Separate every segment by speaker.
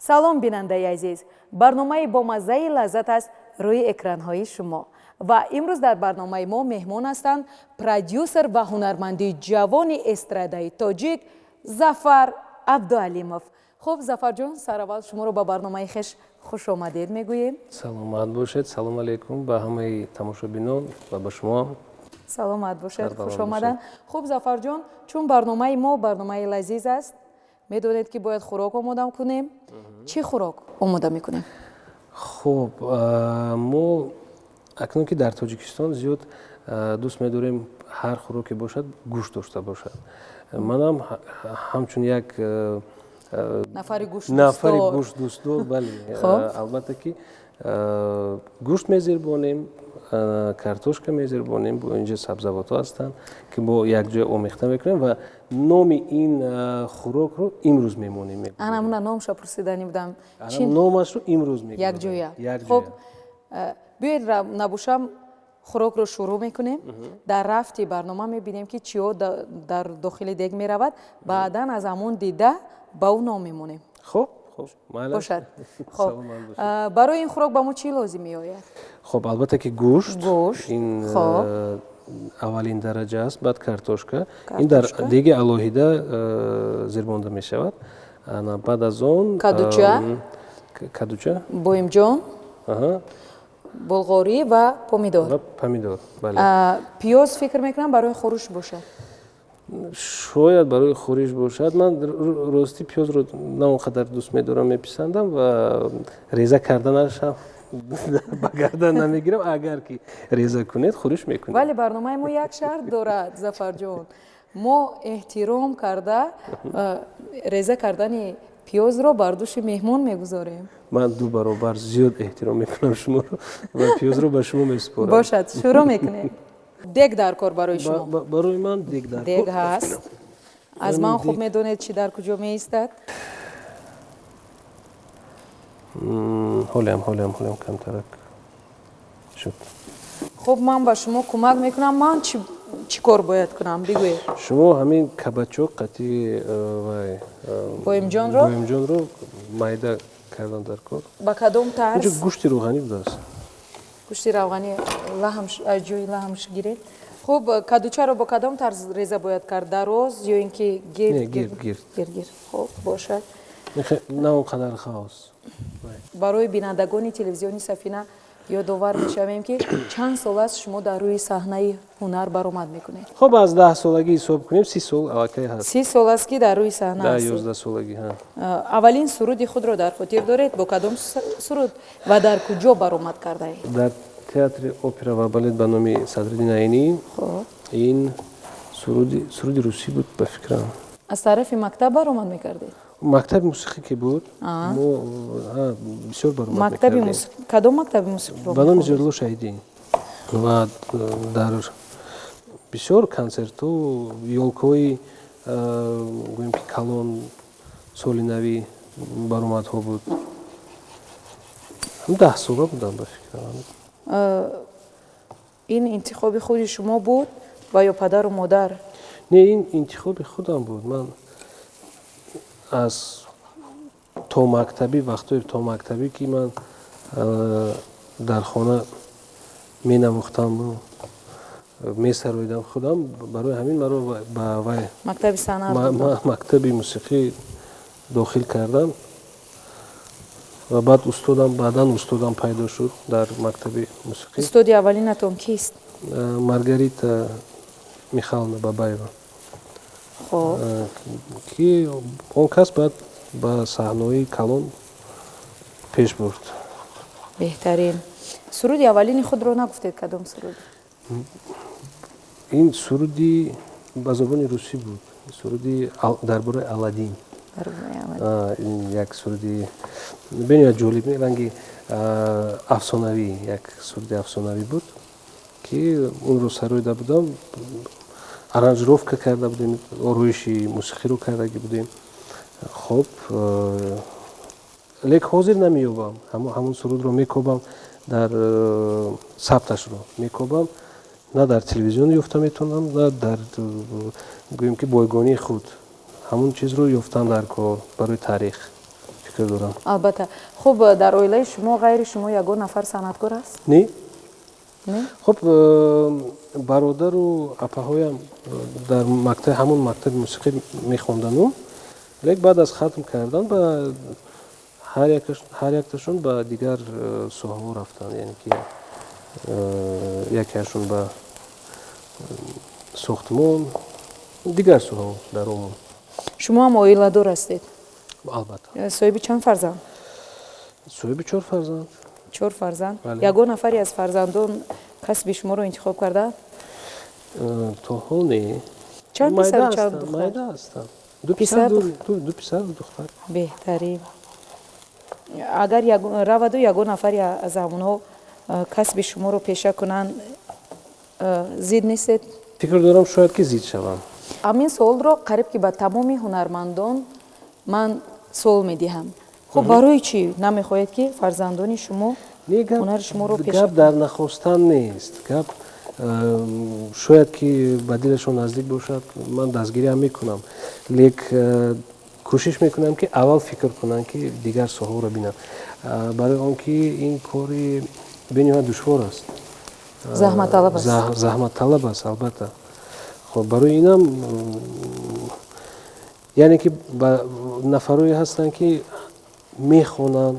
Speaker 1: Салом, бинандаи азиз! Барномаи бомаззаи лаззат аст рӯи экранҳои шумо ва имрӯз дар барномаи мо меҳмон ҳастанд продюсер ва ҳунарманди ҷавони эстрадаи тоҷик Зафар Абдуалимов. Хуб, Зафарҷон, сараввал шуморо ба барномаи хеш хушомадед мегӯем.
Speaker 2: Саломат бошед. Салом алейкум ба ҳамаи тамошобинон ва ба шумо.
Speaker 1: Саломат бошед, хушомадан. Хуб, Зафарҷон, чун барномаи мо барномаи лазиз аст, медонед, ки бояд хӯрок омода кунем. Чӣ хӯрок омода мекунем?
Speaker 2: Хуб, мо акнун ки дар Тоҷикистон зиёд дӯст медорем, ҳар хӯроке бошад, гӯшт дошта бошад. Манам ҳамчун як
Speaker 1: нафари
Speaker 2: нафари гӯштдӯстдор, бале, албатта ки гӯшт мезирбонем, картошка мезирбонем, бо инҷа сабзавотҳо ҳастанд, ки бо якҷоя омехта мекунем ва номи ин хӯрокро имрӯз мемонем.
Speaker 1: Анамуна номша пурсиданӣ будам.
Speaker 2: Номашро имрӯз.
Speaker 1: Якҷоя. Хуб, биёед, набошам, хӯрокро шурӯъ мекунем. Дар рафти барнома мебинем, ки чиҳо дар дохили дег меравад, баъдан аз ҳамон дида ба ӯ ном мемонем.
Speaker 2: Хуб.
Speaker 1: Бошад. Хоб, барои ин хӯрок ба мо чӣ лозим меояд?
Speaker 2: Хуб, албатта ки гӯшт.
Speaker 1: Гӯшт.
Speaker 2: Ин аввалин дараҷа аст, баъд картошка, ин дар деги алоҳида зирбонда мешавад. Баъд аз он
Speaker 1: кадуча.
Speaker 2: Кадуча.
Speaker 1: Боимҷон, булғорӣ ва помидор.
Speaker 2: Ва помидор, бале.
Speaker 1: Пиёз, фикр мекунам, барои хӯриш бошад.
Speaker 2: Шояд барои хӯриш бошад. Ман ростӣ пиёзро на он қадар дӯст медорам, меписандам ва реза карданашам ба гардан намегирам. Агар ки реза кунед, хӯриш мекунед.
Speaker 1: Вале барномаи мо як шарт дорад, Зафарҷон: мо эҳтиром карда реза кардани пиёзро бар дӯши меҳмон мегузорем.
Speaker 2: Ман ду баробар зиёд эҳтиром мекунам шуморо ва пиёзро ба шумо месупорам.
Speaker 1: Бошад, шурӯъ мекунем. Дег дар кор барои шумо.
Speaker 2: Барои ман дег дар
Speaker 1: Дег ҳаст. Аз ман хуб медонед, чӣ дар куҷо меистад.
Speaker 2: Ҳолиам, ҳолиам, ҳолиам камтарак шуд.
Speaker 1: Хуб, ман ба шумо кӯмак мекунам. Ман чӣ кор бояд кунам, бигӯед.
Speaker 2: Шумо ҳамин кабачок қати вай
Speaker 1: боимҷонро.
Speaker 2: Боимҷонро майда кардан дар кор.
Speaker 1: Ба кадом тарз?
Speaker 2: Инҷо гӯшти рӯғанӣ будааст.
Speaker 1: Гӯшти равғанӣ, лаҳм, аз ҷои лаҳмш гиред. Хуб, кадучаро бо кадом тарз реза бояд кард, дароз ё ин ки гирд?
Speaker 2: Гирд, гирд.
Speaker 1: Гирд, гирд. Хуб, бошад.
Speaker 2: На он қадар хаос.
Speaker 1: Барои бинандагони телевизиони Сафина ёдовар мешавем, ки чанд сол аст шумо дар рӯи саҳнаи ҳунар баромад мекунед?
Speaker 2: Хуб, аз 10 солагӣ ҳисоб кунем, 30 сол аллакай ҳаст.
Speaker 1: 30 сол аст, ки дар рӯи саҳна.
Speaker 2: 10, 11 солагӣ.
Speaker 1: Аввалин суруди худро дар хотир доред? Бо кадом суруд ва дар куҷо баромад кардаед?
Speaker 2: Дар театри опера ва балет ба номи Садриддин Айнӣ. Ин суруди русӣ буд, ба фикрам.
Speaker 1: Аз тарафи мактаб баромад мекардед?
Speaker 2: Мактаби мусиқӣ ки буд, мо бисёр баромад.
Speaker 1: Мактаби, кадом мактаби мусиқиро?
Speaker 2: Ба номи Зиёдулло Шаҳидӣ. Ва дар бисёр консертҳо, ёлкаҳои, гӯем ки калон, соли навӣ баромадҳо буд. 10 сола будам, ба фикрам.
Speaker 1: Ин интихоби худи шумо буд ва ё падару модар?
Speaker 2: Не, ин интихоби худам буд. Ман аз томактабӣ, вақтҳои томактабӣ, ки ман дар хона менавохтаму месароидам худам, барои ҳамин маро ба вай
Speaker 1: мактаби санъат.
Speaker 2: Мактаби мусиқӣ дохил кардам ва баъд устодам, баъдан устодам пайдо шуд дар мактаби мусиқӣ.
Speaker 1: Устоди аввалинатон кист?
Speaker 2: Маргарита Михайловна Бабаева, ки он кас баъд ба саҳнаҳои калон пеш бурд.
Speaker 1: Беҳтарин. Суруди аввалини худро нагуфтед, кадом суруд?
Speaker 2: Ин суруди ба забони русӣ буд, суруди дар бораи Аладдин. Як суруди бениҳоят ҷолиб, ранги афсонавӣ, як суруди афсонавӣ буд, ки онро сароида будам, аранжировка карда будем, ороиши мусиқиро кардагӣ будем. Хуб, лек ҳозир намеёбам. Ҳамон сурудро мекобам, дар сабташро мекобам, на дар телевизион ёфта метавонам, на дар, гӯем ки, бойгонии худ. Ҳамон чизро ёфтан дар кор барои таърих. Фикр Фикр дорам.
Speaker 1: Албатта. Хуб, дар оилаи шумо ғайри шумо ягон нафар санъаткор аст?
Speaker 2: Не.
Speaker 1: Не?
Speaker 2: Хуб, бародару апаҳоям дар мактаб, ҳамон мактаби мусиқӣ мехондану, лек баъд аз хатм кардан ба ҳар якташон ба дигар соҳаҳо рафтанд, яъне ки якеашон ба сохтмон, дигар соҳаҳо дар умум.
Speaker 1: Шумо ҳам оиладор ҳастед?
Speaker 2: Албатта.
Speaker 1: Соҳиби чанд фарзанд?
Speaker 2: Соҳиби чор фарзанд.
Speaker 1: Чор фарзанд.
Speaker 2: Бале.
Speaker 1: Ягон нафаре аз фарзандон касби шуморо интихоб кардаанд?
Speaker 2: То ҳол не.
Speaker 1: Чанд
Speaker 2: Майда
Speaker 1: писару чанд
Speaker 2: ҳастанд,
Speaker 1: духтар?
Speaker 2: Майда ҳастанд. Ду
Speaker 1: Писар,
Speaker 2: писар, ду писару духтар.
Speaker 1: Беҳтарин. Агар раваду ягон нафаре аз ҳамонҳо касби шуморо пеша кунанд, зид нестед?
Speaker 2: Фикр дорам, шояд ки зид шавам.
Speaker 1: Ҳамин суолро қариб ки ба тамоми ҳунармандон ман суол медиҳам. Хуб, барои чӣ намехоҳед, ки фарзандони шумо
Speaker 2: Не, гап,
Speaker 1: ҳунари шуморо пеша
Speaker 2: гап дар нахостан нест. Гап, шояд ки ба дилашон наздик бошад, ман дастгириам мекунам, лек кӯшиш мекунам, ки аввал фикр кунанд, ки дигар соҳаҳоро бинанд, барои он ки ин кори бениҳоят душвор аст.
Speaker 1: Заҳматталаб аст.
Speaker 2: Заҳматталаб аст, албатта. Хоб, барои инам, яъне ки ба нафарое ҳастанд, ки мехонанд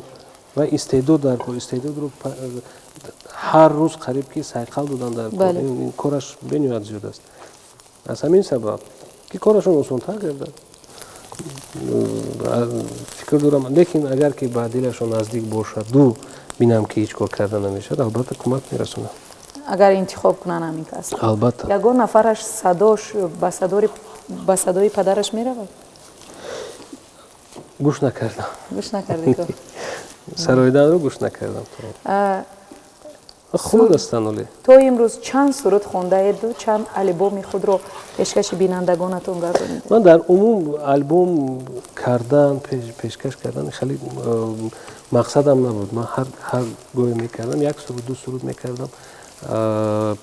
Speaker 2: ва истеъдод дар кор, истеъдодро ҳар рӯз қариб ки сайқал додан дар кор. Ин кораш бениҳоят зиёд аст. Аз ҳамин сабаб ки корашон осонтар гардад, фикр дорам. Лекин агар ки ба дилашон наздик бошаду бинам, ки ҳеҷ кор карда намешавад, албатта, кӯмак мерасонам.
Speaker 1: Агар интихоб кунанд ҳамин кас?
Speaker 2: Албатта.
Speaker 1: Ягон нафараш садош ба садои падараш меравад?
Speaker 2: Гӯш накардам.
Speaker 1: Гӯш накардед?
Speaker 2: Сароиданро гӯш накардам. Хурд ҳастанд оле.
Speaker 1: То имрӯз чанд суруд хондаеду чанд албоми худро пешкаши бинандагонатон гардонидед?
Speaker 2: Ман дар умум албом кардан, пешкаш кардан хеле мақсадам набуд. Ман ҳар гоҳе мекардам, як суруд, ду суруд мекардам,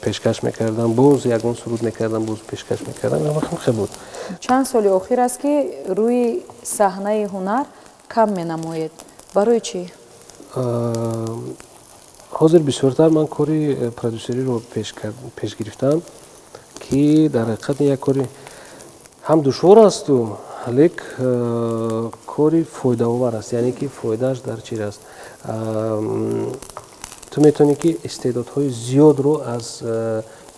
Speaker 2: пешкаш мекардам, боз ягон суруд мекардам, боз пешкаш мекардам. Хеле буд.
Speaker 1: Чанд соли охир аст, ки рӯи саҳнаи ҳунар кам менамоед. Барои чӣ?
Speaker 2: Ҳозир бисёртар ман кори продюсериро пеш гирифтам, ки дар ҳақиқат як кори ҳам душвор асту, лек кори фоидаовар аст. Яъне ки фоидааш дар чир аст? Ту метавонӣ, ки истеъдодҳои зиёдро аз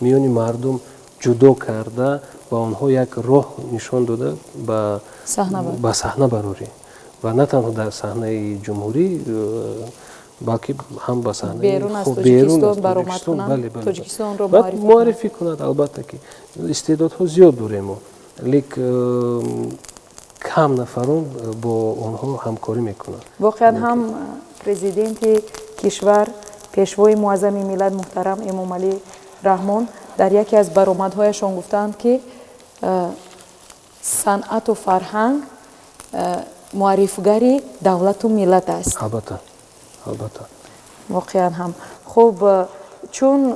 Speaker 2: миёни мардум ҷудо карда, ба онҳо як роҳ нишон дода, ба саҳна барорӣ ва на танҳо дар саҳнаи ҷумҳурӣ, балки ҳам ба саҳнаи
Speaker 1: берун аз Тоҷикистон баромад кунанд, Тоҷикистонро
Speaker 2: муаррифӣ кунад. Албатта, ки истеъдодҳо зиёд дорем мо, лек кам нафарон бо онҳо ҳамкорӣ мекунанд.
Speaker 1: Воқеан ҳам, президенти кишвар, пешвои муаззами миллат муҳтарам Эмомалӣ Раҳмон дар яке аз баромадҳояшон гуфтаанд, ки санъату фарҳанг муаррифгари давлату миллат аст.
Speaker 2: Албатта, албатта.
Speaker 1: Воқеан ҳам. Хуб, чун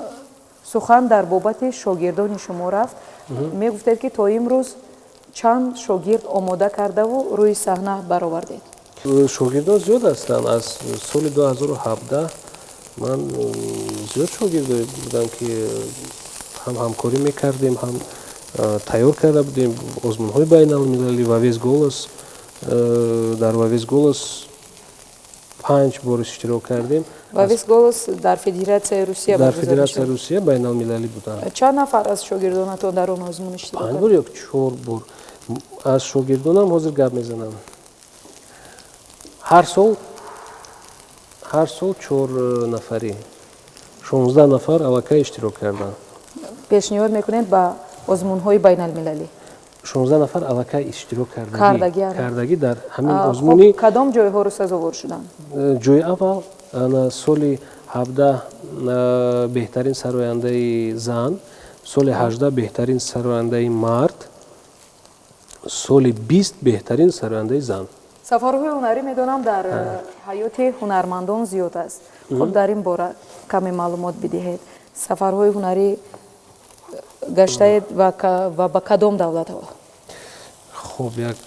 Speaker 1: сухан дар бобати шогирдони шумо рафт, мегуфтед, ки то имрӯз чанд шогирд омода кардаву рӯи саҳна баровардед?
Speaker 2: Шогирдон зиёд ҳастанд. Аз соли 2017 ман зиёд шогирдое будам, ки ҳам ҳамкорӣ мекардем, ҳам тайёр карда будем. Озмунҳои байналмилалӣ, «Во весь голос», дар «Во весь голос» панҷ бор иштирок кардем.
Speaker 1: «Во весь голос» дар Федератсияи Русия?
Speaker 2: Дар Федератсияи Русия байналмилалӣ буданд.
Speaker 1: Чанд нафар аз шогирдонатон дар он озмун иштирок?
Speaker 2: Панҷ бор ё чор бор. Аз шогирдонам ҳозир гап мезанам. Ҳар сол, ҳар сол чор нафарӣ, 16 нафар аллакай иштирок карданд.
Speaker 1: Пешниҳод мекунед ба озмунҳои байналмилалӣ?
Speaker 2: 16 нафар аллакай иштирок кардагӣ дар ҳамин озмуни.
Speaker 1: Кадом ҷойҳоро сазовор шуданд?
Speaker 2: Ҷои аввал соли 17 беҳтарин сарояндаи зан, соли 18 беҳтарин сарояндаи мард, соли 20 беҳтарин сарояндаи зан.
Speaker 1: Сафарҳои ҳунарӣ, медонам, дар ҳаёти ҳунармандон зиёд аст. Хуб, дар ин бора каме маълумот бидиҳед. Сафарҳои ҳунарӣ гаштаед ва ба кадом давлатҳо?
Speaker 2: Хуб, як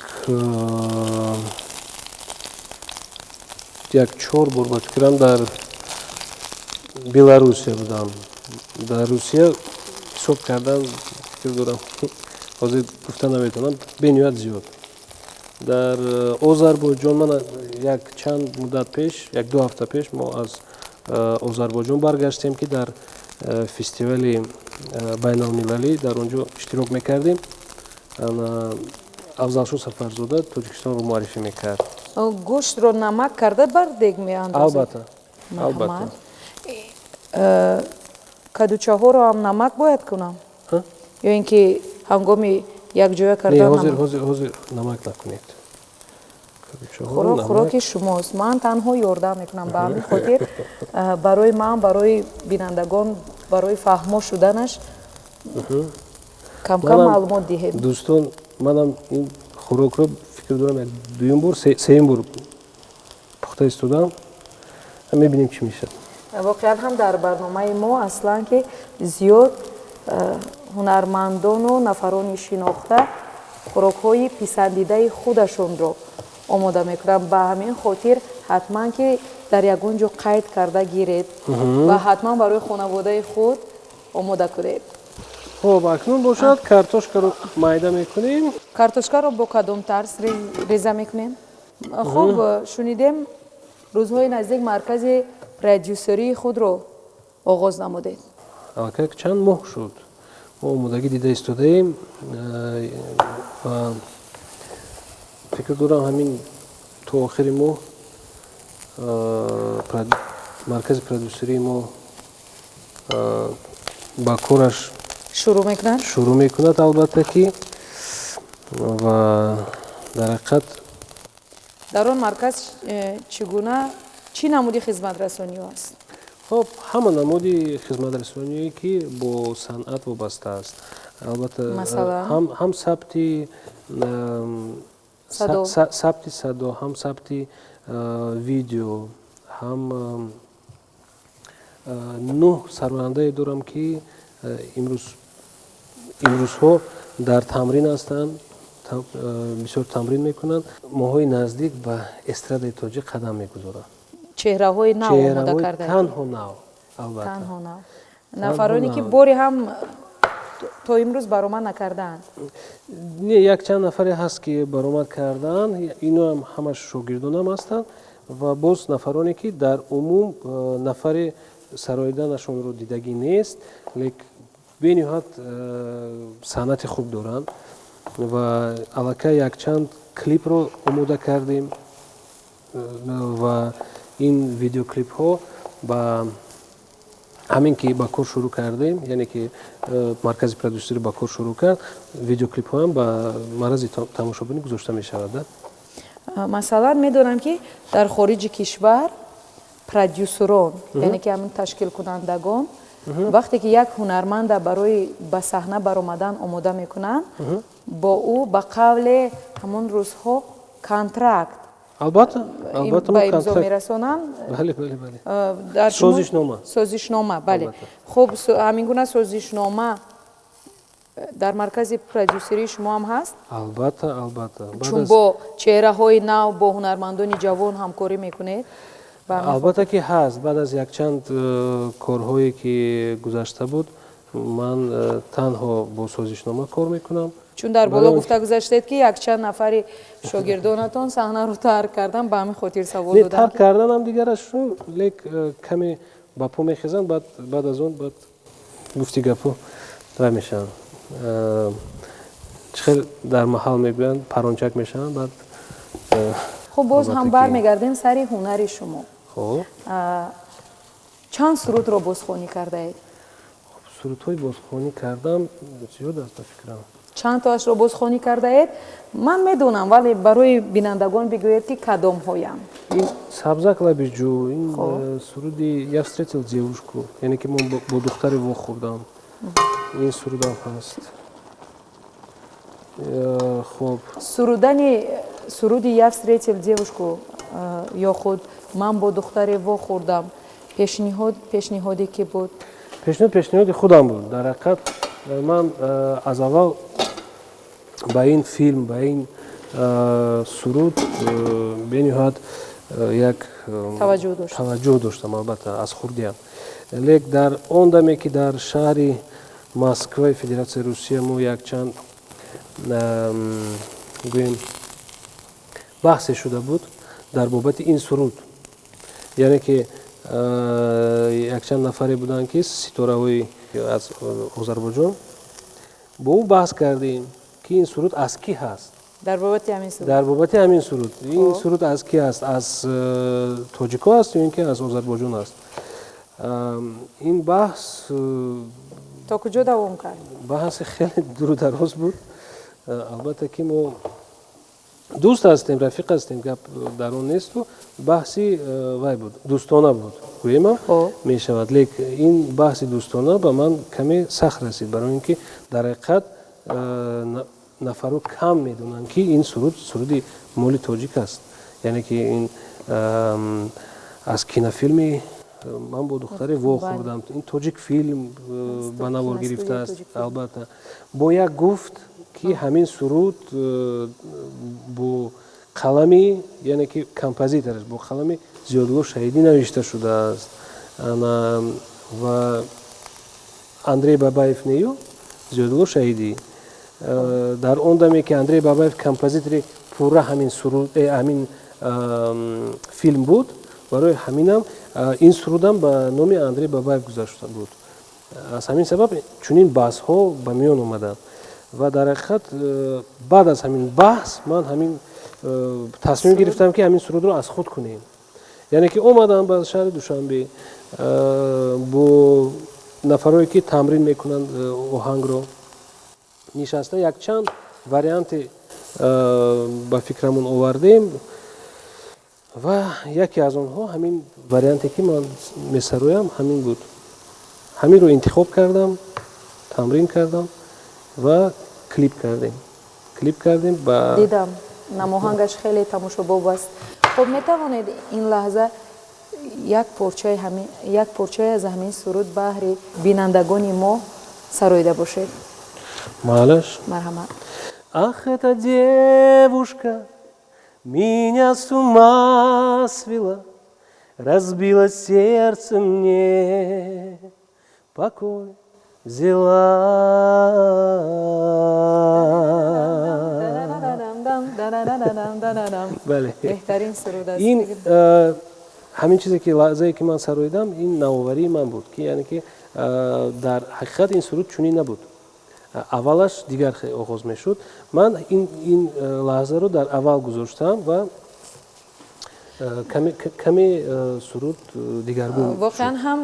Speaker 2: Як чор бор, ба фикрам, дар Беларусия будам. Дар Русия ҳисоб кардан, фикр дорам, ҳозир гуфта наметавонам, бениҳоят зиёд. Дар Озарбойҷон ман як чанд муддат пеш, як ду ҳафта пеш мо аз Озарбойҷон баргаштем, ки дар фестивали байналмилалӣ дар он ҷо иштирок мекардем. Афзалшо Сафарзода Тоҷикистонро муаррифӣ мекард.
Speaker 1: Гӯштро намак карда бар дег меандозед?
Speaker 2: Албатта, албатта.
Speaker 1: Кадучаҳоро ҳам намак бояд кунам ё ин ки ҳангоми якҷоя кардан?
Speaker 2: Ҳозир, ҳозир, ҳозир намак накунед.
Speaker 1: Хӯрок хӯроки шумост, ман танҳо ёрдам мекунам. Ба ҳамин хотир барои ман, барои бинандагон, барои фаҳмо шуданаш камкам маълумот диҳем.
Speaker 2: Дӯстон, манам ин хӯрокро, фикр дорам, як дуюм бор, сеюм бор пухта истодам. Мебинем, чӣ мешавад.
Speaker 1: Воқеан ҳам дар барномаи мо аслан ки зиёд ҳунармандону нафарони шинохта хӯрокҳои писандидаи худашонро омода мекунанд. Ба ҳамин хотир ҳатман ки дар ягон ҷо қайд карда гиред ва ҳатман барои хонаводаи худ омода кунед.
Speaker 2: Хуб, акнун бошад, картошкаро майда мекунем.
Speaker 1: Картошкаро бо кадом тарз реза мекунем? Хуб, шунидем, рӯзҳои наздик маркази продюсерии худро оғоз намудед.
Speaker 2: Аллакай чанд моҳ шуд, мо омодагӣ дида истодаем ва фикр дорам, ҳамин то охири моҳ маркази продюсерии мо ба кораш
Speaker 1: шурӯъ мекунад.
Speaker 2: Шурӯъ мекунад, албатта ки, ва дар ҳақиқат
Speaker 1: Дар он марказ чӣ гуна, чӣ намуди хизматрасониҳо аст?
Speaker 2: Хоб, ҳама намуди хизматрасоние, ки бо санъат вобаста аст, албатта. Ҳам сабти садо, ҳам сабти видео, ҳам нӯҳ сарояндае дорам, ки имрӯзҳо дар тамрин ҳастанд, бисёр тамрин мекунанд, моҳҳои наздик ба эстрадаи тоҷик қадам мегузоранд.
Speaker 1: Чеҳраҳои нав омода карда?
Speaker 2: Танҳо нав, албатта.
Speaker 1: Танҳо нав, нафароне ки бори ҳам то имрӯз баромад накардаанд?
Speaker 2: Не, якчанд нафаре ҳаст, ки баромад кардаанд, иноам ҳамаш шогирдонам ҳастанд, ва боз нафароне, ки дар умум нафаре сароиданашонро дидагӣ нест, лек бениҳоят санъати хуб доранд. Ва аллакай якчанд клипро омода кардем ва ин видеоклипҳо ба ҳамин ки ба кор шурӯъ кардем, яъне ки маркази продюсерӣ ба кор шурӯъ кард, видеоклипҳоам ба маррази тамошобинӣ гузошта мешавад.
Speaker 1: Масалан, медонам, ки дар хориҷи кишвар продюсерон, яъне ки ҳамин ташкилкунандагон, вақте ки як ҳунарманда барои ба саҳна баромадан омода мекунанд, бо ӯ ба қавле ҳамон рӯзҳо контракт
Speaker 2: Албатта, албатта.
Speaker 1: Ба имзо мерасонанд.
Speaker 2: Бале, бале, бале, созишнома.
Speaker 1: Созишнома, бале. Хуб, ҳамин гуна созишнома дар маркази продюсерии шумо ҳам ҳаст?
Speaker 2: Албатта, албатта.
Speaker 1: Чун бо чеҳраҳои нав, бо ҳунармандони ҷавон ҳамкорӣ мекунед.
Speaker 2: Албатта ки ҳаст. Баъд аз якчанд корҳое, ки гузашта буд, ман танҳо бо созишнома кор мекунам.
Speaker 1: Чун дар боло гуфта гузаштед, ки якчанд нафари шогирдонатон саҳнаро тарк кардан, ба ҳамин хотир савол додам.
Speaker 2: Тарк карданам дигараш, лек каме ба по мехезанд, баъд аз он баъд гуфти гапо вай мешаванд, чӣ хел дар маҳал мегӯянд, парончак мешаванд баъд.
Speaker 1: Хуб, боз ҳам бармегардем сари ҳунари шумо. Чанд сурудро бозхонӣ кардаед?
Speaker 2: Сурудҳои бозхонӣ кардам зиёд аст, ба фикрам.
Speaker 1: Чанд тоашро бозхонӣ кардаед? Ман медонам, вале барои бинандагон бигӯед, ки кадомҳоям.
Speaker 2: Ин «Сабзак лаби ҷӯ», ин суруди «Я встретил девушку», яъне ки ман бо духтаре вохӯрдам, ин сурудам ҳаст. Хуб.
Speaker 1: Сурудани суруди «Я встретил девушку» ё худ «Ман бо духтаре вохӯрдам» пешниҳоде ки буд?
Speaker 2: Пешниҳод пешниҳоди худам буд. Дар ҳақиқат, ман аз аввал ба ин филм, ба ин суруд бениҳоят Як таваҷҷӯҳ доштам, албатта, аз хурдиам. Лек дар он даме, ки дар шаҳри Москваи Федератсияи Русия мо якчанд, гӯем, баҳсе шуда буд дар бобати ин суруд, яъне ки якчанд нафаре буданд, ки ситораҳои аз Озарбойҷон, бо ӯ баҳс кардем, ки ин суруд аз кӣ ҳаст.
Speaker 1: Дар бобати ҳамин суруд.
Speaker 2: Дар бобати ҳамин суруд. Ин суруд аз кӣ аст, аз тоҷико аст ё ин ки аз Озарбойҷон аст? Ин баҳс
Speaker 1: То куҷо давом кард?
Speaker 2: Баҳси хеле дуру дароз буд. Албатта, ки мо дӯст ҳастем, рафиқ ҳастем, гап дар он несту баҳси вай буд, дӯстона буд, гӯемам мешавад. Лек ин баҳси дӯстона ба ман каме сахт расид, барои ин ки дар ҳақиқат нафарҳо кам медонанд, ки ин суруд суруди моли тоҷик аст, яъне ки ин аз кинофилми «Ман бо духтаре вохӯрдам», ин тоҷик филм ба навор гирифтааст. Албатта, бо як гуфт, ки ҳамин суруд бо қалами, яъне ки композитораш бо қалами Зиёдулло Шаҳидӣ навишта шудааст ва Андрей Бабаев нею, Зиёдулло Шаҳидӣ. Дар он даме, ки Андрей Бабаев композитори пурра ҳамин суруд, ҳамин филм буд, барои ҳаминам ин сурудам ба номи Андрей Бабаев гузашта буд. Аз ҳамин сабаб чунин баҳсҳо ба миён омаданд ва дар ҳақиқат баъд аз ҳамин баҳс ман ҳамин тасмим гирифтам, ки ҳамин сурудро аз худ кунем. Яъне ки омадам ба шаҳри Душанбе, бо нафарое, ки тамрин мекунанд оҳангро, нишаста якчанд варианти ба фикрамон овардем ва яке аз онҳо ҳамин варианте, ки ман месароям, ҳамин буд. Ҳаминро интихоб кардам, тамрин кардам ва клип кардем ба
Speaker 1: Дидам, намоҳангаш хеле тамошобоб аст. Хуб, метавонед ин лаҳза як порчае аз ҳамин суруд баҳри бинандагони мо сароида бошед?
Speaker 2: Маълаш.
Speaker 1: Марҳамат.
Speaker 2: Ах, эта девушка меня с ума свела, разбила сердце мне, покой взяла. Бале.
Speaker 1: Беҳтарин суруд аст.
Speaker 2: Ин ҳамин чизе, ки лаҳзае, ки ман сароидам, ин навоварии ман буд, ки яъне ки дар ҳақиқат ин суруд чунин набуд, аввалаш дигар оғоз мешуд. Ман ин лаҳзаро дар аввал гузоштам ва каме суруд дигаргун.
Speaker 1: Воқеан ҳам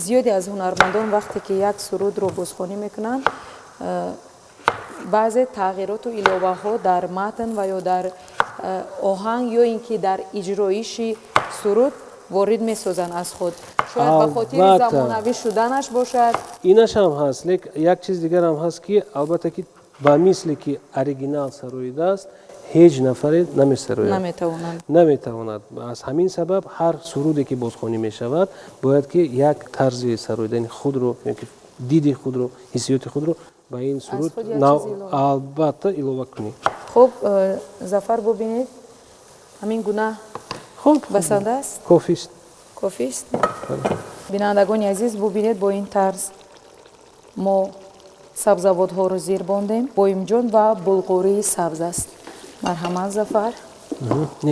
Speaker 1: зиёде аз ҳунармандон, вақте ки як сурудро бозхонӣ мекунанд, баъзе тағйироту иловаҳо дар матн ва ё дар оҳанг ё ин ки дар иҷроиши суруд ворид месозанд аз худ, шояд ба хотири замонавӣ шуданаш бошад.
Speaker 2: Инашам ҳаст, лек як чиз дигарам ҳаст, ки албатта, ки ба мисле ки оригинал сароидааст, ҳеҷ нафаре намесарояд.
Speaker 1: Наметавонанд.
Speaker 2: Наметавонад. Аз ҳамин сабаб ҳар суруде, ки бозхонӣ мешавад, бояд ки як тарзи сароидани худро, ки диди худро, ҳиссиёти худро ба ин суруд албатта илова кунӣ.
Speaker 1: Хуб, Зафар, бубинед, ҳамин гуна
Speaker 2: хуб.
Speaker 1: Басанда аст.
Speaker 2: Кофист.
Speaker 1: Кофист. Бинандагони азиз, бубинед, бо ин тарз мо сабзавотҳоро зир бондем. Боимҷон ва булғурии сабз аст. Марҳамат, Зафар.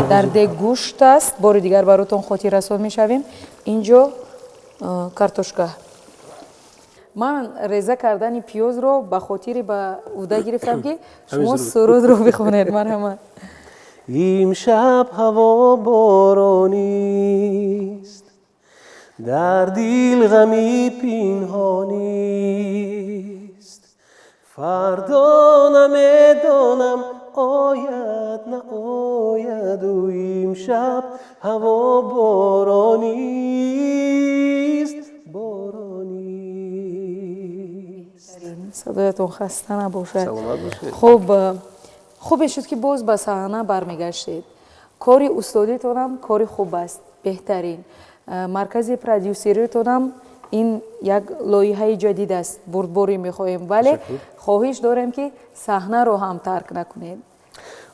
Speaker 1: Дар дег гӯшт аст, бори дигар баротон хотиррасон мешавем. Инҷо картошка. Ман реза кардани пиёзро ба хотири ба ӯҳда гирифтам, ки шумо сурудро бихонед. Марҳамат.
Speaker 2: Имшаб ҳаво боронист, дар дил ғами пинҳонист, фардо намедонам ояд, наояд, имшаб ҳаво боронист, боронист.
Speaker 1: Садоятон хаста набошад.
Speaker 2: Саломат бошед.
Speaker 1: Хуб, хубе шуд, ки боз ба саҳна бармегаштед. Кори устодитонам кори хуб аст, беҳтарин. Маркази продюсеритонам ин як лоиҳаи ҷадид аст, бурдборӣ мехоҳем, вале хоҳиш дорем, ки саҳнаро ҳам тарк накунед.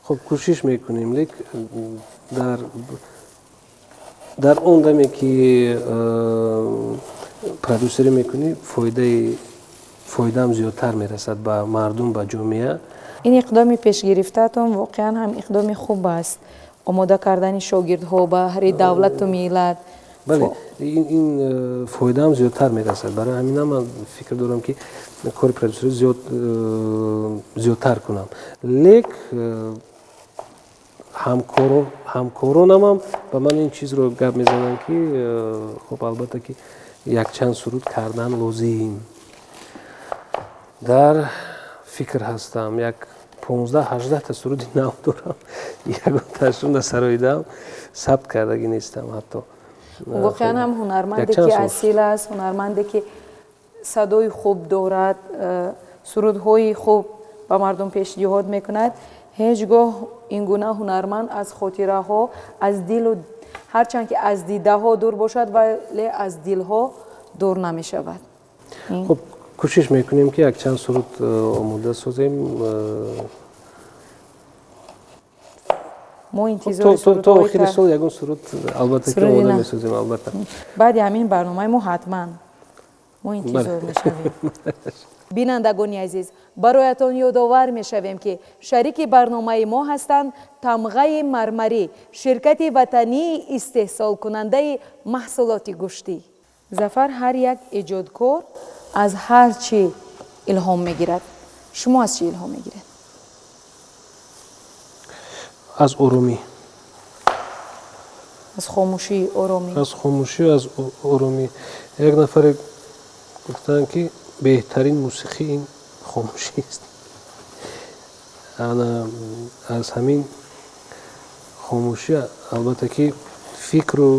Speaker 2: Хуб, кӯшиш мекунем, лек Дар он даме ки продюсерӣ мекунӣ, фоидаам зиёдтар мерасад ба мардум, ба ҷомеа.
Speaker 1: Ин иқдоми пешгирифтаатон воқеан ҳам иқдоми хуб аст, омода кардани шогирдҳо баҳри давлату миллат.
Speaker 2: Бале, ин фоидаам зиёдтар мерасад. Барои ҳаминам ман фикр дорам, ки кори продюсерӣ зиёдтар кунам. Лек ҳамкоронамам ба ман ин чизро гап мезананд, ки хуб, албатта, ки якчанд суруд кардан лозим. Дар фикр ҳастам, як 15-18та суруди нав дорам, ягонташро насароидаам, сабт кардагӣ нестам ҳатто.
Speaker 1: Воқеан ҳам ҳунарманде ки асил аст, ҳунарманде ки садои хуб дорад, сурудҳои хуб ба мардум пешниҳод мекунад, ҳеҷ гоҳ ин гуна ҳунарманд аз хотираҳо, аз дилу, ҳарчанд ки аз дидаҳо дур бошад, вале аз дилҳо дур намешавад.
Speaker 2: Хуб, кӯшиш мекунем, ки якчанд суруд омода созем.
Speaker 1: Мо интизори
Speaker 2: то охири сол ягон суруд, албатта, ки омода месозем, албатта.
Speaker 1: Баъди ҳамин барномаи мо ҳатман мо интизор мешавем. Бинандагони азиз, бароятон ёдовар мешавем, ки шарики барномаи мо ҳастанд Тамғаи мармарӣ, ширкати ватании истеҳсолкунандаи маҳсулоти гӯштӣ. Зафар, ҳар як эҷодкор аз ҳар чӣ илҳом мегирад. Шумо аз чӣ илҳом мегиред?
Speaker 2: Аз оромӣ.
Speaker 1: Аз хомӯшӣ, оромӣ.
Speaker 2: Аз хомӯшӣ, аз оромӣ. Як нафаре гуфтанд, ки беҳтарин мусиқӣ ин хомӯшист. Ана аз ҳамин хомӯшӣ, албатта, ки фикру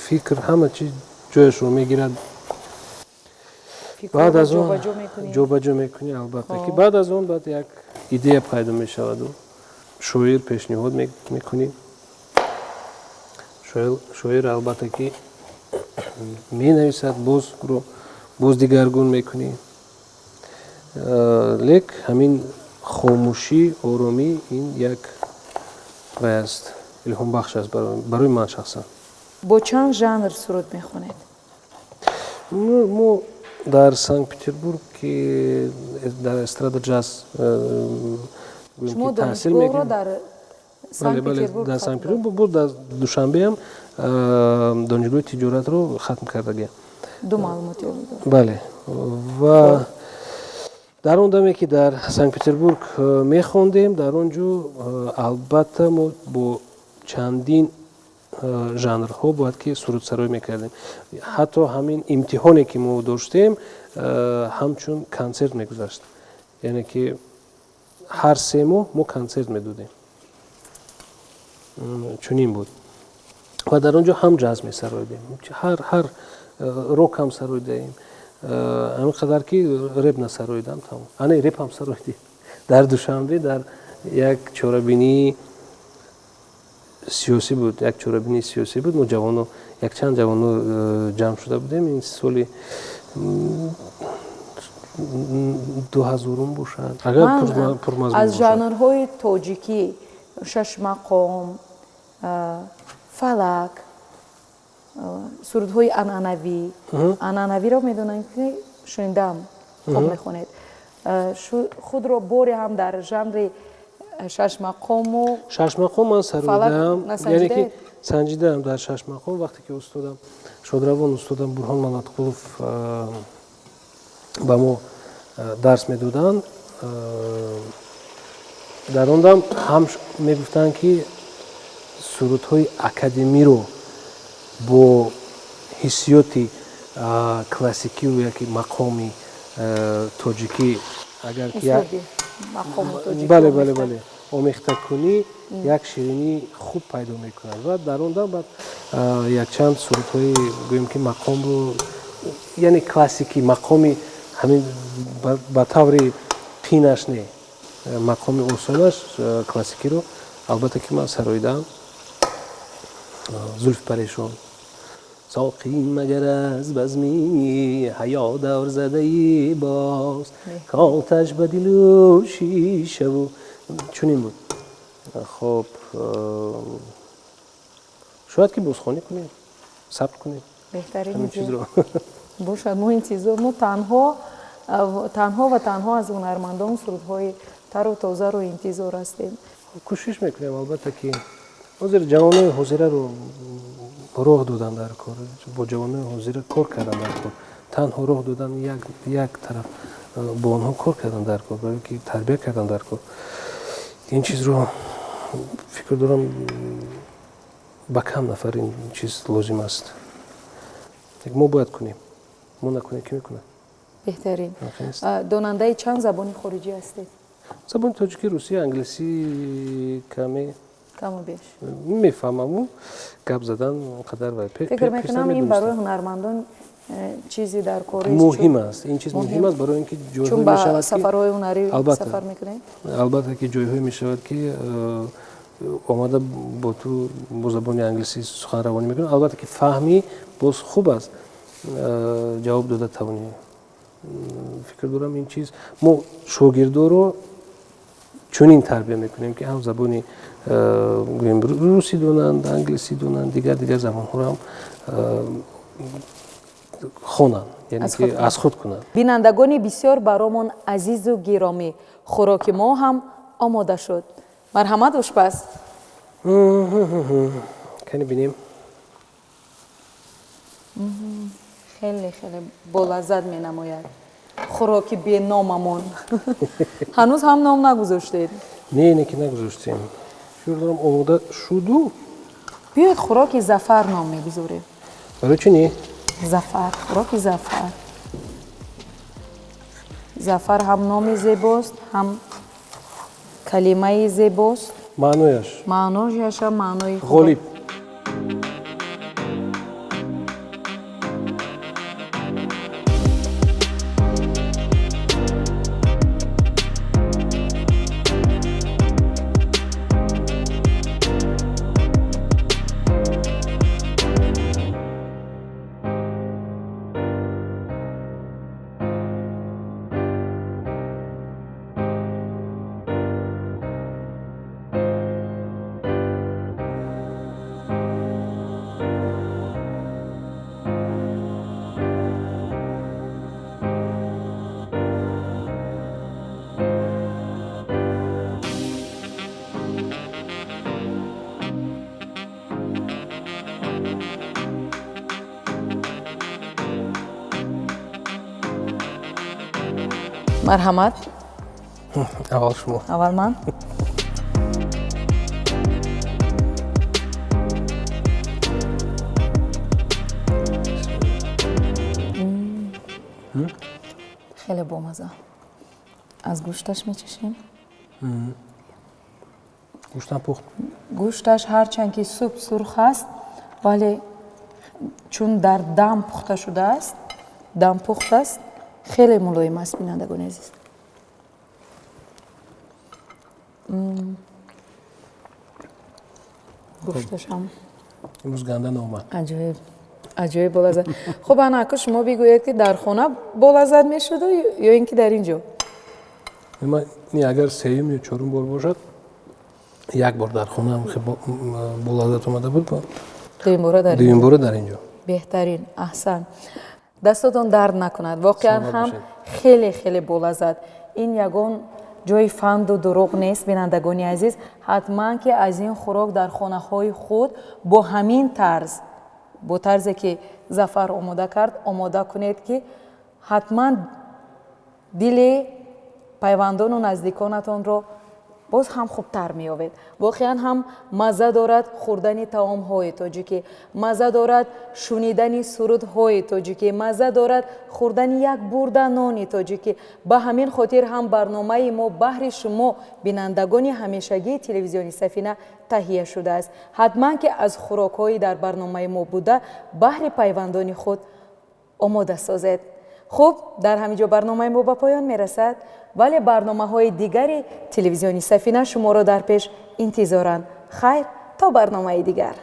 Speaker 2: фикр, ҳама чиз ҷояшро мегирад. Баъд аз он ҷобаҷо мекунӣ, албатта, ки баъд аз он баъд як идея пайдо мешаваду шоир пешниҳод мекунӣ. Шоир, албатта, ки менависад, бозро боз дигаргун мекунӣ. Лек ҳамин хомӯшӣ, оромӣ ин як вай аст, илҳомбахш аст барои ман шахсан.
Speaker 1: Бо чанд жанр суруд мехонед?
Speaker 2: Мо дар Санкт Петербург, ки дар эстрада ҷаз
Speaker 1: Шумо донишгоҳро дар
Speaker 2: Дар Санкт Петербург буд, дар Душанбеам донишгоҳи тиҷоратро хатм кардагиам.
Speaker 1: Ду маълумоти олӣ доред.
Speaker 2: Бале, ва дар он даме ки дар Санкт Петербург мехондем, дар он ҷо, албатта, мо бо чандин жанрҳо бояд ки сурудсароӣ мекардем. Ҳатто ҳамин имтиҳоне ки мо доштем, ҳамчун консерт мегузашт, яъне ки ҳар 3 моҳ мо консерт медодем, чунин буд. Ва дар он ҷо ҳам ҷаз месароидем, ҳар рок ҳам сароидаем, ҳамин қадар ки реп насароидам, тамом. Ане, реп ҳам сароидем дар Душанбе, дар як чорабинии сиёсӣ буд, як чорабинии сиёсӣ буд. Мо ҷавоно, якчанд ҷавоно ҷамъ шуда будем. Ин соли 2000-ум бошад, агар пурмазмун.
Speaker 1: Аз жанрҳои тоҷикӣ, шашмақом, фалак, сурудҳои анъанавӣ, анъанавиро медонам, ки шунидам, хуб мехонед. Худро боре ҳам дар жанри шашмақому
Speaker 2: Шашмақом ман сароидаам, яъне ки санҷидаам дар шашмақом. Вақте ки устодам, шодравон устодам Бурҳон Мамадқулов ба мо дарс медоданд, дар он дам ҳам мегуфтанд, ки сурудҳои академиро бо ҳиссиёти классикию яки мақоми тоҷикӣ агар бале, омехта кунӣ, як ширинии хуб пайдо мекунад. Ва дар он дам баъд якчанд сурудҳои, гӯем ки, мақомро, яъне классикӣ, мақоми ҳамин ба таври қинаш не, мақоми осонаш, классикиро, албатта, ки ман сароидаам. Зулфи парешон, соқӣ, магар аз базми ҳаё давр задаи боз, коташ ба дилу шишаву, чунин буд. Хоб, шояд ки бозхонӣ кунем, сабт кунем.
Speaker 1: Беҳтарин чизро бошад. Мо интизор, мо танҳо танҳо ва танҳо аз ҳунармандон сурудҳои тару тозаро интизор ҳастем.
Speaker 2: Кӯшиш мекунем, албатта, ки ҳозир ҷавонои ҳозираро роҳ додан дар кор, бо ҷавонои ҳозира кор кардан дар кор. Танҳо роҳ додан як тараф, бо онҳо кор кардан дар кор, барое ки тарбия кардан дар кор. Ин чизро фикр дорам, ба кам нафар ин чиз лозим аст. Мо бояд кунем, мо накунем, ки мекунад?
Speaker 1: Беҳтарин. Донандаи чанд забони хориҷӣ ҳастед?
Speaker 2: Забони тоҷикӣ, русӣ, англисӣ каме.
Speaker 1: Каму беш.
Speaker 2: Мефаҳмаму гап задан он қадар.
Speaker 1: Фикр мекунам, ин барои ҳунармандон чизи дар кор
Speaker 2: муҳим аст. Ин чиз муҳим аст, барои ин ки
Speaker 1: ҷойҳое мешавад, сафарҳои ҳунарӣ сафар мекунед.
Speaker 2: Албатта, ки ҷойҳое мешавад, ки омада бо ту бо забони англисӣ суханравонӣ мекунад. Албатта, ки фаҳмӣ боз хуб аст, ҷавоб дода тавонӣ. Фикр дорам, ин чиз мо шогирдоро чунин тарбия мекунем, ки ҳам забони, гӯем, русӣ донанд, англисӣ донанд, дигар дигар забонҳоро ҳам хонанд, яъне ки аз худ кунанд.
Speaker 1: Бинандагони бисёр баромон азизу гиромӣ, хӯроки мо ҳам омода шуд. Марҳамат, ошпаз.
Speaker 2: Кани бинем.
Speaker 1: Хеле хеле болаззат менамояд хӯроки беномамон. Ҳанӯз ҳам ном нагузоштед?
Speaker 2: Не, ки нагузоштем. Фикр дорам, омода шуду.
Speaker 1: Биёед, хӯроки Зафар ном мегузорем.
Speaker 2: Барои чӣ не?
Speaker 1: Зафар, хӯроки Зафар. Зафар ҳам номи зебост, ҳам калимаи зебост.
Speaker 2: Маънояш?
Speaker 1: Маънояшам маънои
Speaker 2: ғолиб.
Speaker 1: Марҳамат.
Speaker 2: Аввал шумо.
Speaker 1: Аввал ман. Хеле бомаза. Аз гӯшташ мечашем.
Speaker 2: Гӯштам пухт.
Speaker 1: Гӯшташ ҳарчанд ки суб сурх аст, вале чун дар дам пухта шудааст, дам пухт аст, хеле мулоим аст, бинандагони азиз. Гӯшташам
Speaker 2: Имрӯз ганда наомад.
Speaker 1: Аҷоиб, аҷоиб, болаззат. Хуб, ана ака, шумо бигӯед, ки дар хона болаззат мешуду ё ин ки дар ин ҷо?
Speaker 2: Агар сеюм ё чорум бор бошад, як бор дар хонаам болаззат омада буд.
Speaker 1: Дуюмбора?
Speaker 2: Бора дар ин ҷо.
Speaker 1: Беҳтарин, аҳсан, дастотон дард накунад. Воқеан ҳам хеле хеле болаззат. Ин ягон ҷои фанду дурӯғ нест. Бинандагони азиз, ҳатман ки аз ин хӯрок дар хонаҳои худ бо ҳамин тарз, бо тарзе ки Зафар омода кард, омода кунед, ки ҳатман дили пайвандону наздиконатонро боз ҳам хубтар меёбед. Воқеан ҳам мазза дорад хӯрдани таомҳои тоҷикӣ, мазза дорад шунидани сурудҳои тоҷикӣ, мазза дорад хӯрдани як бурда нони тоҷикӣ. Ба ҳамин хотир ҳам барномаи мо баҳри шумо, бинандагони ҳамешагии телевизиони Сафина, таҳия шудааст. Ҳатман ки аз хӯрокҳои дар барномаи мо буда баҳри пайвандони худ омода созед. Хуб, дар ҳамин ҷо барномаи мо ба поён мерасад, вале барномаҳои дигари телевизиони Сафина шуморо дар пеш интизоранд. Хайр, то барномаи дигар.